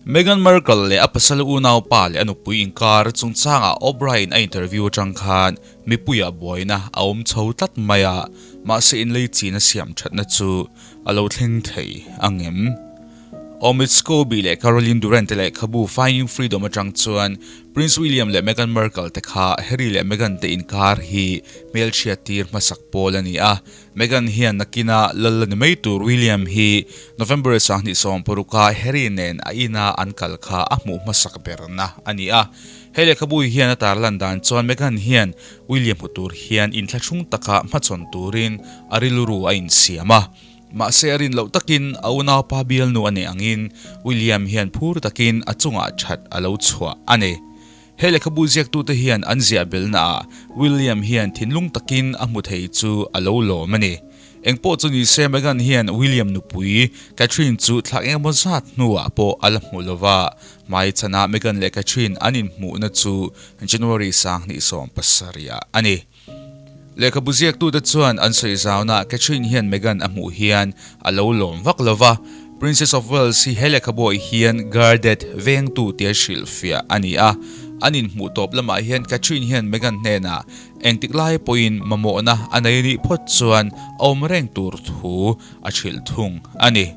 Meghan Markle leh a pasal unaupa leh a nupui inkar chungchangah Oprah-in a interview atang khan mipuiah buaina a awm chho tlat mai a, mahse inlei chin a siam thatna chu a lo thleng thei ang em? Omid Scobie leh Carolyn Durant te lehkhabu Finding Freedom atang chuan Prince William leh Meghan Markle te kha Harry leh Meghan te inkar hi hmelchhiat tir hmasak pawl a ni a. Meghan hian nakina lal la ni mai tur William hi November 2016 a Harry nen a ina an kal kha a hmuh hmasak berna a ni a. He lehkhabu hian a tarlan dan chuan Meghan hian William hmu tur hian inthlahrung taka hmachhawn turin a rilru a insiam a. Mahse a rin loh takin a unaupa bialnu a nih angin William hian phur takin a chungah that a lo chhuah a ni. He lehkhabu ziaktute hian an ziah belnaah William hian thinlung takin a hmu thei chu a lo lawm a ni. Engpawh chu ni se Meghan hian William nupui Catherine chu thlak engemaw zat hnuah pawh a la hmu lo va, hmai chhanah Meghan leh Catherine an inhmuhna chu January 2017 ah a ni. Lehkhabu ziaktute chuan an sawi zauna Catherine hian Meghan a hmuh hian a lo lawm vak lo va, Princess of Wales hi he lehkhabuah hian guarded, vengtu tia hrilhfiah a ni a. An inhmuh tawp lamah hian Catherine hian Meghan hnenah engtik lai pawhin mamawhna a nei nih phawt chuan a awm reng tur thu a hrilh thung a ni.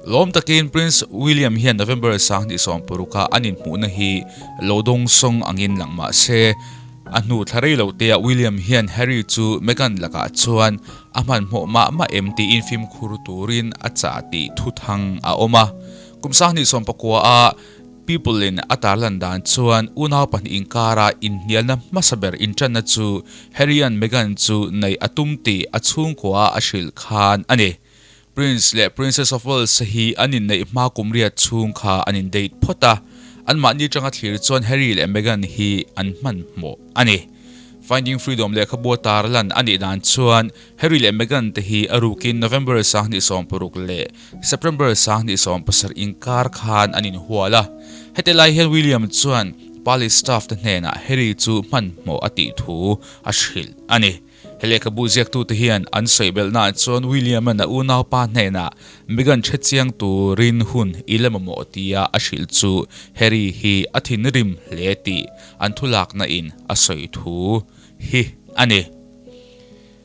Lawm takin Prince William hian November 2016 a an inhmuhna hi lo dawngsawng angin lang mah se, A hnu thla rei lo teah William hian Harry chu Meghan lakah chuan a hmanhmawh mah mah em tiin fimkhur turin a chah tih thuthang a awm a. Kum 2019 a People in a tarlan dan chuan unau pahnih inkara inhnialna hmasa ber inṭanna chu Harry-a'n Meghan chu neih a tum tih a chhungkua a hrilh khan a ni. Prince leh Princess of Wales hi an inneih hma kum riat chhung kha an indate phawt a, anmahni atanga thlir chuan Harry leh Meghan hi an hmanhmawh a ni. Finding Freedom lehkhabu a tarlan a nih dan chuan Harry leh Meghan te hi a rukin November 2016 leh September 2017 inkar khan an inhual a. Heti lai hian William chuan Palace staff te hnenah Harry chu hmanhmawh a tih thu a hrilh a ni. He lehkhabu ziaktute hian an sawi belhnaah chuan William-a'n a unaupa hnenah Meghan hre chiang turin hun i la mamawh tia a hrilh chu Harry hi a thinrim hle tih an thulakna in a sawi thu hi a ni.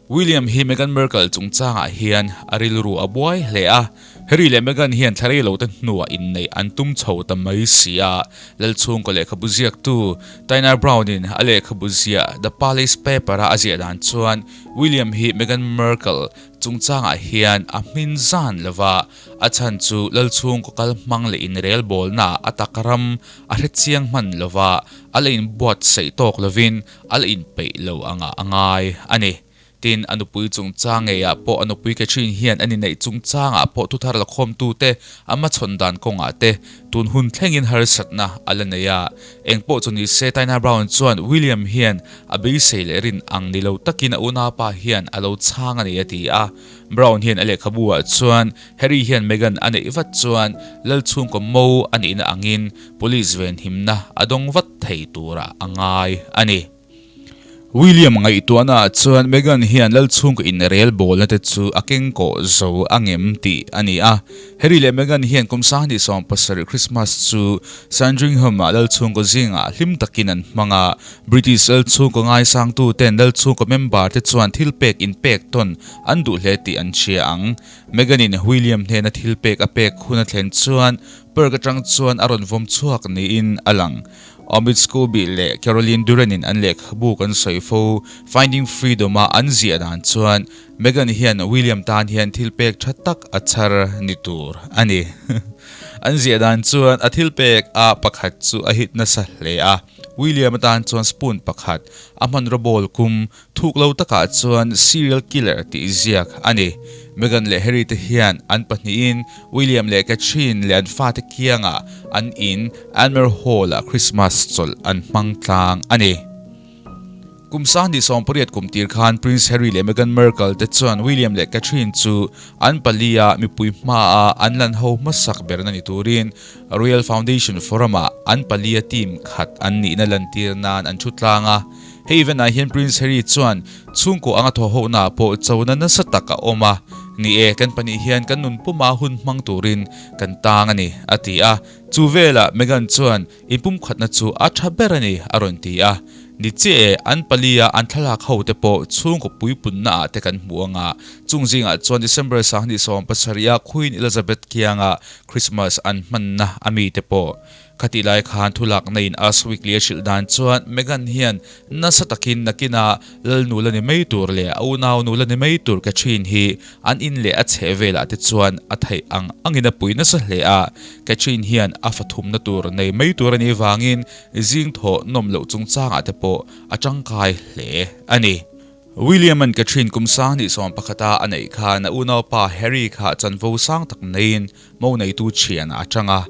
William hi Meghan Markle chungchangah hian a rilru a buai hle a, Harry leh Meghan hian thla rei lote hnuah inneih an tum chho ta mai si a, Lalchhungkaw lehkhabu ziaktu Tyner Brown-in a lehkhabu ziah The Palace Paper-a a ziah dan chuan William hi Meghan Markle chungchangah hian a hmin zan lo va, a chhan chu Lalchhungkaw kal hmang leh inrelbawlnaah a tak ram a hre chiang hman lo va, a la inbuatsaih tawk lovin a la inpeih lo angah a ngai a ni. Tin, a nupui chungchang ngeiah pawh a nupui Catherine hian a ni neih chungchangah pawh thuthar lakhawmtute a hmachhawn dan kawngah te tun hun thlengin harsatna a la nei a. Eng pawh chu ni se, Tyna Brown chuan William hian a beisei leh rin ang ni lo takin a unaupa hian a lo chhang a ni a ti a. Brown hian a lehkhabu ah chuan Harry hian Meghan a neih vat chuan lal chhungkaw mo a nihna angin police venhimna a dawng vat thei turah a ngai a ni. William ngaihtuahnaah chuan Meghan hian Lalchhungkaw inrel bawlna te chu a keng kawh zo a ngem tih a ni a. Harry leh Meghan hian kum 2017 Christmas chu Sandringham-ah Lalchhungkaw zingah hlim takin an hmang a. British Lalchhungkaw ngaisangtuten Lalchhungkaw member te chuan thilpek inpek tawn an duh hle tih an hria ang. Meghan-in William hnena thilpek a pek hun a thlen chuan Perk atang chuan a rawn vawm chhuak niin a lang. Omid Scobie leh Carolyn Duran-in an lehkhabu kan sawi fo Finding Freedom-a an ziah dan chuan Meghan hian William tan hian thil pek tha tak a chhar ni tur a ni. An ziah dan chuan a thil pek a pakhat chu a hit nasa hle a, William atan chuan spoon pakhat a hmanraw bowl kum Thuk lo takah chuan serial killer tih ziak a ni. Meghan leh Harry te hian an pahnihin William leh Catherine leh an fate kiangah an in Anmer Hall-ah Christmas chawlh an hmang tlang a ni. Kum 2018 kum tir khan Prince Harry leh Meghan Markle te chuan William leh Catherine chu an palia mipui hmaa an lan ho hmasak berna ni turin Royal Foundation Forum-ah an palia team khat an nihna lantir nan an thu tlang a. Hei event ah hian Prince Harry chuan chhungkaw anga thawhhohna ah pawh chona nasa tak a awm a. Ni e, kan pahnih hian kan nun puma hun hmang turin kan tang a ni, a ti a. Chu velah Meghan chuan inpumkhatna chu a tha ber a ni, a rawn ti a. Ni chiah e, an palia an thlalak ho te pawh chhungkaw puipunna ah te kan hmu anga, chung zingah chuan December 2017 a Queen Elizabeth kianga Christmas an hmanna a mi te pawh Khatih lai khan thulakna in Us Weekly a hrilh dan chuan Meghan hian nasa takin nakina Lalnu la ni mai tur leh a unau nu la ni mai tur Catherine hi an in leh a chheh velah te chuan a theih ang angin a pui nasa hle a. Catherine hian a fathumna tur nei mai tur a nih vangin zing thawh nawm loh chungchangah te pawh a tangkai hle a ni. William-a'n Catherine kum 2011 a a neih khan a unaupa Harry kha chanvo sang tak neiin Mo neitu thianah a tang a,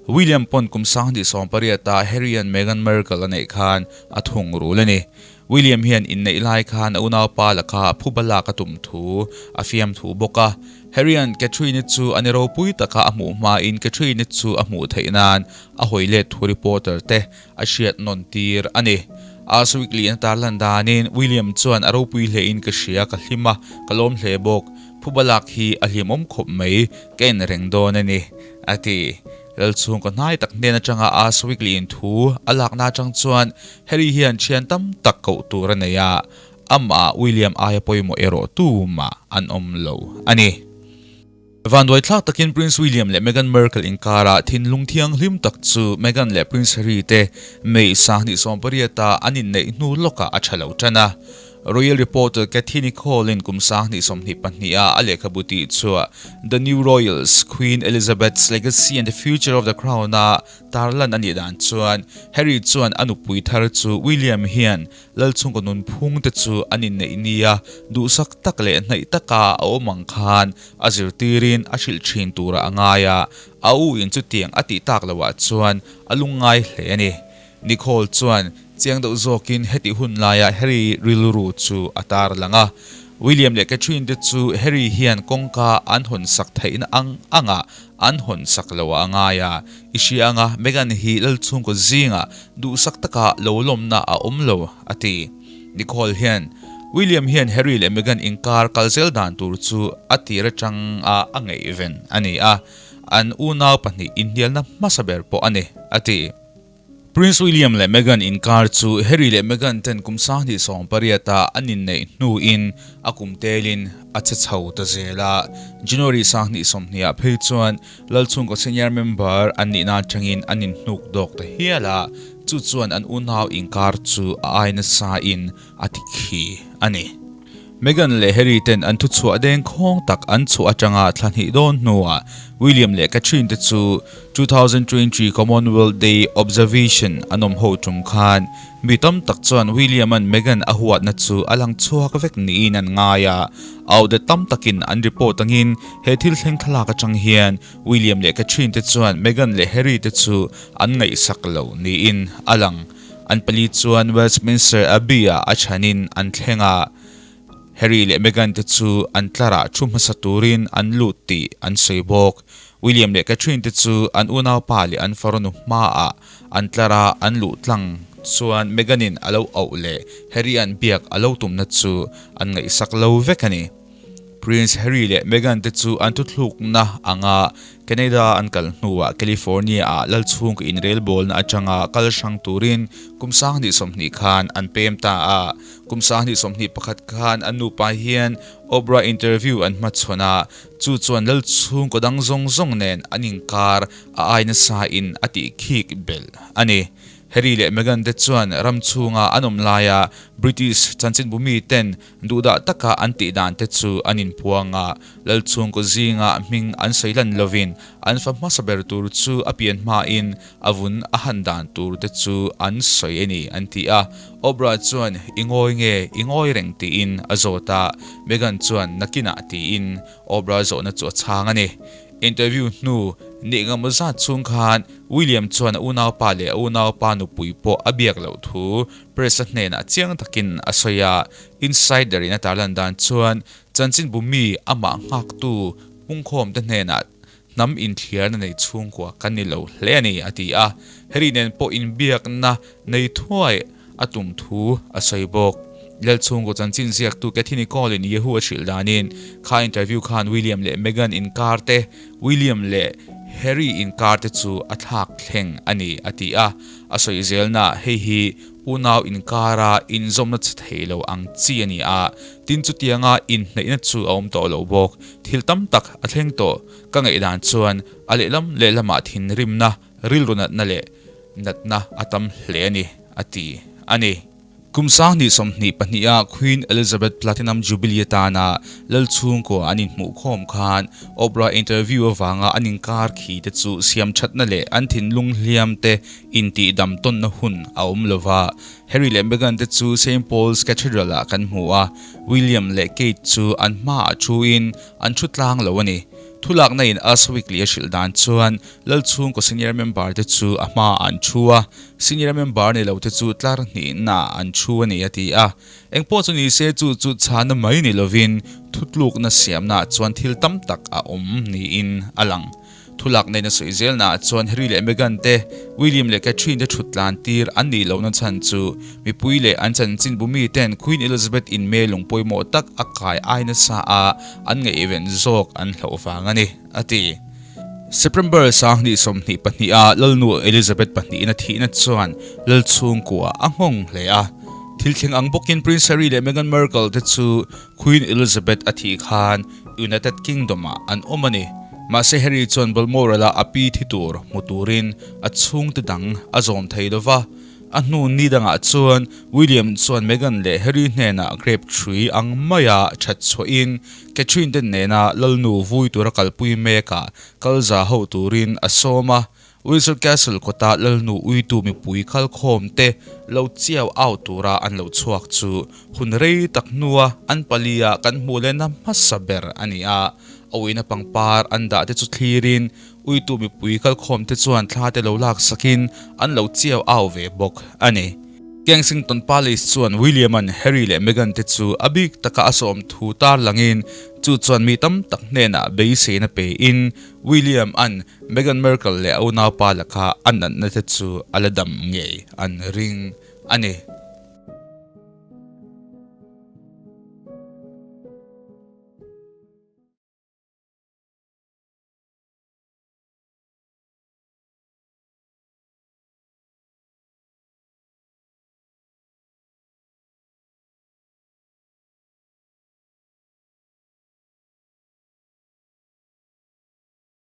William pawn kum 2018 ah Harry-a'n Meghan Markle a neih khan a thung rul a ni. William hian inneih lai khan a unaupa laka phuba lak a tum thu a fiam thu bawk a. Harry-a'n Catherine-i chu a ni ropui taka a hmuh hmain Catherine-i chu a hmuh theih nan a hawi let thu reporter te a hriat nawn tir a ni. Us Weekly-in a tarlan danin William chuan a ropui hlein ka hria, ka hlim a, ka lawm hle bawk. Phuba lak hi a hlimawm khawp mai, ka en reng dawn a ni, a ti. Lalchhungkaw hnai tak hnen atanga Us Weekly in thu a lakna atang chuan Harry hian thian tam tak koh tur a nei a, amah William aia pawimawh erawh tumah an awm lo a ni. Vanduaithlak takin Prince William leh Meghan Markle inkara thinlung thianghlim tak chu Meghan leh Prince Harry te May 2018 a an inneih hnu lawkah a tha lo tan a. Royal reporter Cathy Nicholl-in kum 2022 a a lehkhabu tih chhuah The New Royals, Queen Elizabeth's Legacy and the Future of the Crown a tarlan a nih dan chuan Harry chuan a nupui thar chu William hian Lalchhungkaw nunphung te chu an inneih nia duhsak tak leh hnaih taka a awm ang khan a zirtirin a hrilh thin turah a ngai a, a u in chutiang a tih tak loah chuan a lungngai hle a ni. Nicole chuan chiang deuh zawkin hetih hun laia Harry rilru chu a tar lang a. William leh Catherine te chu Harry hian kawngka an hawn sak theihna ang angah an hawn sak lo a ngai a. I hria anga Meghan hi Lalchhungkaw zingah duhsak taka lo lawmna a awm lo, a ti. Nicole hian William hian Harry leh Meghan inkar kal zel dan tur chu a tir atanga a ngaihven a ni a, an unau pahnih inhnialna hmasa ber pawh a ni, a ti. Prince William leh Meghan inkar chu Harry leh Meghan ten kum 2018 a an inneih hnuin a kum telin a che chho ta zel a. January 2020 ah phei chuan Lalchhungkaw senior member an nihna atangin an inhnuk dawk ta hial a, chu chuan an unau inkar chu a ai nasa in a ti khi a ni. Meghan leh Harry ten an thuchhuah dengkhawng tak an chhuah atanga thla hnih dawn hnuah William leh Catherine te chu 2023 Commonwealth Day Observation an awm ho tum khan mi tam tak chuan William-a'n Meghan a huatna chu a lang chhuak vek niin an ngai a. Outlet tam takin an report angin he thil thleng thlalak atang hian William leh Catherine te chuan Meghan leh Harry te chu an ngaihsak lo niin a lang. An pali chuan Westminster Abbey-ah a chhanin an thleng a, Harry leh Meghan te chu an tlarah thu hmasa turin an lut tih an sawi bawk. William leh Catherine te chu an unaupa leh an farnu hmaah an tlara an luh tlang chuan Meghan-in a lo auh leh Harry-a'n biak a lo tumna chu an ngaihsak lo vek a ni. Prince Harry leh Meghan te chu an thuthlukna anga Canada an kal hnuah California-ah lalchhungkaw inrelbawlna atanga kal hrang turin kum 2020 khan an pem ta a. Kum 2021 khan an nupa hian Oprah interview an hmachhawn a, chu chuan lalchhungkaw dang zawng zawng nen an inkar a ai nasain a tihkhik belh a ni. Harry leh Meghan te chuan ram chhunga an awm laia British chanchinbu miten Duhdah taka an tih dan te chu an inpuang a, Lalchhungkaw zinga hming an sawi lan lovin an fa hmasa ber tur chu a pian hmain a vun a han dan tur te chu an sawi a ni an ti a. Oprah chuan I ngawi nge i ngawi reng tiin a zawt a, Meghan chuan nakinah tiin Oprah zawhna chu a chhang a ni. Interview hnu nih engemaw zat chhung khan William chuan a unaupa leh a unaupa nupui pawh a biak loh thu Press-a hnenah chiang takin a sawi a, Insider-in a tarlan dan chuan chanchinbu mi amah nghaktu pungkhawmte hnenah hnam inthliarna nei chhungkua kan ni lo hle a ni, a ti a. Harry nen pawh inbiakna nei thuai a tum thu a sawi bawk. Lalchhungkaw chanchin ziaktu Kathy Nicole-in Yahoo a hrilh danin, kha interview khan William leh Meghan inkar te, William leh Harry inkar te chu a thlak thleng a ni, a ti a. A sawi zelnaah hei hi unau inkara inzawmna che thei lo ang chi a ni a, tin chutianga inhneihna chu a awm tawh lo bawk. Thil tam tak a thleng tawh. Ka ngaihdan chuan a lehlam lehlamah thinrimna, rilru natna leh natna a tam hle a ni, a ti a ni. Kum 2022 a Queen Elizabeth Platinum Jubilee atana Lal chhungkua an inhmuhkhawm khan Oprah interview avanga an inkar khi te chu siamthatna leh an thinlung hliam te intihdam tawnna hun a awm lo va. Harry leh Meghan te chu Saint Paul's Cathedral ah kan hmu a, William leh Kate chu an hmaah thuin an thu tlang lo a ni. Thulakna in Us Weekly a hrilh dan chuan Lal chhungkaw senior member te chu a hmaah an thu a, Senior member ni lo te chu tlar hnihna an thu a ni a ti a. Engpawh chu ni se chu chu chhana mai ni lovin thutlukna siamnaah chuan thil tam tak a awm niin a lang. Thulak neihna sawi zelnaah chuan Harry leh Meghan te, William leh Catherine te thut tlan tir an nih lohna chhan chu mipui leh an chanchinbu miten Queen Elizabeth in melung pawimawh tak a kai ai nasa a an ngaihven zawk an hlauh vang a ni a ti. September 2022 a Lalnu Elizabeth pahnihin a thihna chuan Lal chhungkua a nghawng hle a. Thil thleng ang bawkin Prince Harry leh Meghan Markle te chu Queen Elizabeth a thih khan United Kingdom ah an awm a ni. Mahse Harry chuan Balmoral a a pi thi tur hmu turin a chhungte dang a zawm thei lova. A hnu ni dangah chuan William chuan Meghan leh Harry hnenah grape hrui ang maia that chhuahin Catherine te nena Lalnu vui tura kalpui mekah kal za ho turin a sawm a. Windsor Castle kawta Lalnu uitu mipui kalkhawm te lo chiau au tura an lo chhuak chu hun rei tak hnua an palia kan hmuh lehna hmasa ber a ni a. A uina pangpar an dah te chu thlirin Uitu mipui kalkhawm te chuan thla te lo lak sakin an lo chiau au ve bawk a ni. Kensington Palace chuan William-a'n Harry leh Meghan te chu a bik taka a sawm thu tar langin chu chuan mi tam tak hnenah beiseina pein William-a'n Meghan Markle leh a unaupa laka a natna te chu a la dam ngei an ring a ni.